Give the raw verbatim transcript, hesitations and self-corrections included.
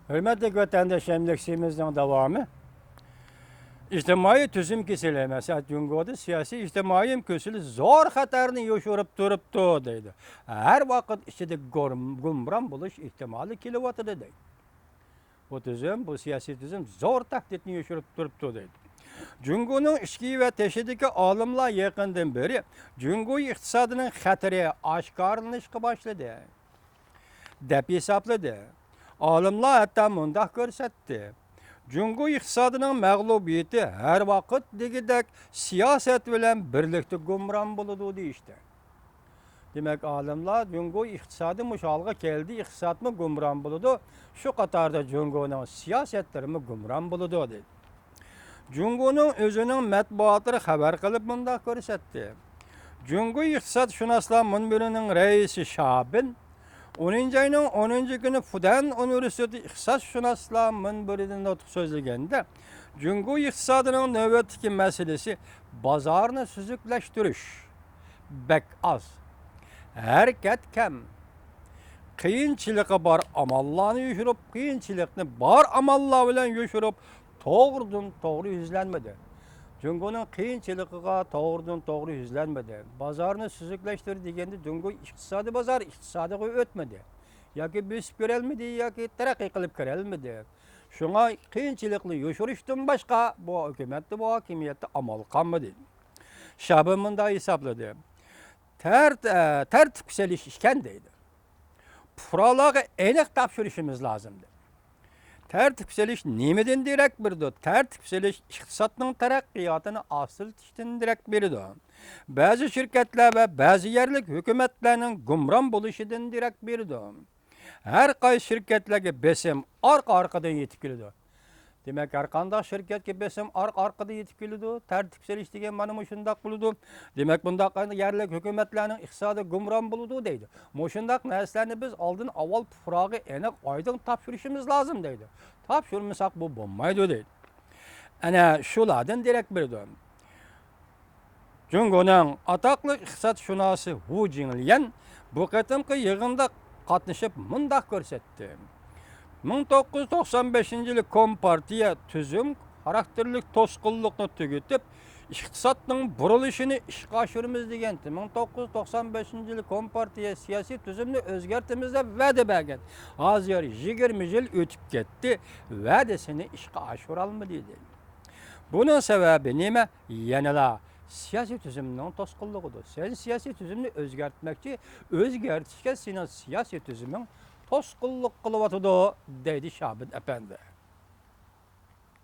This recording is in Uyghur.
ھۆرمەتلىك ۋەتەنداشلار، ئەمدى دەرسىمىزنىڭ داۋامى. ئىجتىمائىي تۈزۈم كېسىلى، مەسىلەن، جۇڭگودا سىياسىي ئىجتىمائىي كېسىلى زور خەتەرنى يوشۇرۇپ تۇرۇپتۇ، دەيدۇ. ھەر ۋاقىت ئىچىدە گۇم-، گۇمران بولۇش ئېھتىمالى كېلىۋاتىدۇ، دەيدۇ. بۇ تۈزۈم، بۇ سىياسىي تۈزۈم زور تەھدىتنى يوشۇرۇپ تۇرۇپتۇ، دەيدۇ. جۇڭگونىڭ ئىچكى ۋە تېشىدىكى ئالىملار يېقىندىن بېرى جۇڭگو ئىقتىسادىنىڭ خەتىرى ئاشكارىلىنىشقا باشلىدى، دەپ ھېسابلىدى. ئالىملار ھەتتا مۇنداق كۆرسەتتى، جۇڭگو ئىقتىسادىنىڭ مەغلۇبىيىتى ھەر ۋاقىت دېگۈدەك سىياسەت بىلەن بىرلىكتە گۇمران بولىدۇ، دېيىشتى. دېمەك، ئالىملار جۇڭگو ئىقتىسادى مۇشۇ ھالغا كەلدى، ئىقتىسادمۇ گۇمران بولىدۇ، شۇ قاتاردا جۇڭگونىڭ سىياسەتلىرىمۇ گۇمران بولىدۇ، دېدى. جۇڭگونىڭ ئۆزىنىڭ مەتبۇئاتلىرى خەۋەر قىلىپ مۇنداق كۆرسەتتى. جۇڭگو ئىقتىسادشۇناسلار مۇنبىرىنىڭ رەئىسى شيابىن ئونىنچى ئاينىڭ ئونىنچى كۈنى فۇدەن ئۇنىۋېرسىتېتى ئىقتىسادشۇناسلار مۇنبىرىدە نۇتۇق سۆزلىگەندە، جۇڭگو ئىقتىسادىنىڭ نۆۋەتتىكى مەسىلىسى بازارنى سۈزۈكلەشتۈرۈش بەك ئاز. ھەرىكەت كەم. قىيىنچىلىقى بار ئاماللارنى يوشۇرۇپ، قىيىنچىلىقنى بار ئاماللار بىلەن يوشۇرۇپ، توغرىدىن توغرا يۈزلەنمىدى. جۇڭگونىڭ قىيىنچىلىقىغا توغرىدىن توغرا يۈزلەنمىدى. بازارنى سۈزۈكلەشتۈر دېگەندە، جۇڭگو ئىقتىسادىي بازار، ئىقتىسادىغا ئۆتمىدى. ياكى بۆسۈپ كۆرەلمىدى، ياكى تەرەققىي قىلىپ كۆرەلمىدى. شۇڭا قىيىنچىلىقنى يوشۇرۇشتىن باشقا بۇ ھۆكۈمەتتە، بۇ ھاكىمىيەتتە ئامال قالمىدى. شيابىن مۇنداق ھېسابلىدى. تەر-، ئە، تەرتىپكە سېلىش ئىكەن دەيدۇ. پۇقرالارغا ئېنىق تاپشۇرۇشىمىز لازىم، دەپ. تەرتىپكە سېلىش نېمىدىن دېرەك بېرىدۇ؟ تەرتىپكە سېلىش ئىقتىسادنىڭ تەرەققىياتىنى ئاستىلىتىشتىن دېرەك بېرىدۇ. بەزى شىركەتلەر ۋە بەزى يەرلىك ھۆكۈمەتلەرنىڭ گۇمران بولۇشىدىن دېرەك بېرىدۇ. ھەر قايسى شىركەتلەرگە بېسىم ئارقا-ئارقىدىن يېتىپ كېلىدۇ. دېمەك، ھەر قانداق شىركەتكە بېسىم ئارقا-ئارقىدىن يېتىپ كېلىدۇ. تەرتىپ سېلىش دېگەن مانا مۇشۇنداق بولىدۇ. دېمەك، بۇنداق يەرلىك ھۆكۈمەتلەرنىڭ ئىقتىسادى گۇمران بولىدۇ دەيدۇ. مۇشۇنداق نەرسىلەرنى بىز ئالدىن ئاۋۋال پۇقراغا ئېنىق، ئايدىڭ تاپشۇرۇشىمىز لازىم دەيدۇ. تاپشۇرمىساق بۇ بولمايدۇ دەيدۇ. ئەنە شۇلاردىن دېرەك بېرىدۇ. جۇڭگونىڭ ئاتاقلىق ئىقتىسادشۇناسى ۋۇ جىڭليەن بۇ قېتىمقى يىغىندا قاتنىشىپ مۇنداق كۆرسەتتى. مىڭ توققۇز يۈز توقسان بەشىنچى يىلى كومپارتىيە تۈزۈم خاراكتېرلىك توسقۇنلۇقنى تۈگىتىپ، ئىقتىسادنىڭ بۇرۇلۇشىنى ئىشقا ئاشۇرىمىز دېگەنتى. مىڭ توققۇز يۈز توقسان بەشىنچى يىلى كومپارتىيە سىياسىي تۈزۈمنى ئۆزگەرتىمىز دەپ ۋەدە بەرگەن. ھازىر يىگىرمە يىل ئۆتۈپ كەتتى، ۋەدىسىنى ئىشقا ئاشۇرالمىدى، دېدى. بۇنىڭ سەۋەبى نېمە؟ يەنىلا سىياسىي تۈزۈمنىڭ توسقۇنلۇقىدۇر. سەن سىياسىي تۈزۈمنى ئۆزگەرتمەكچى، ئۆزگەرتىشكە سېنىڭ سىياسىي تۈزۈمۈڭ توسقۇنلۇق قىلىۋاتىدۇ، دەيدۇ شيابىن ئەپەندى.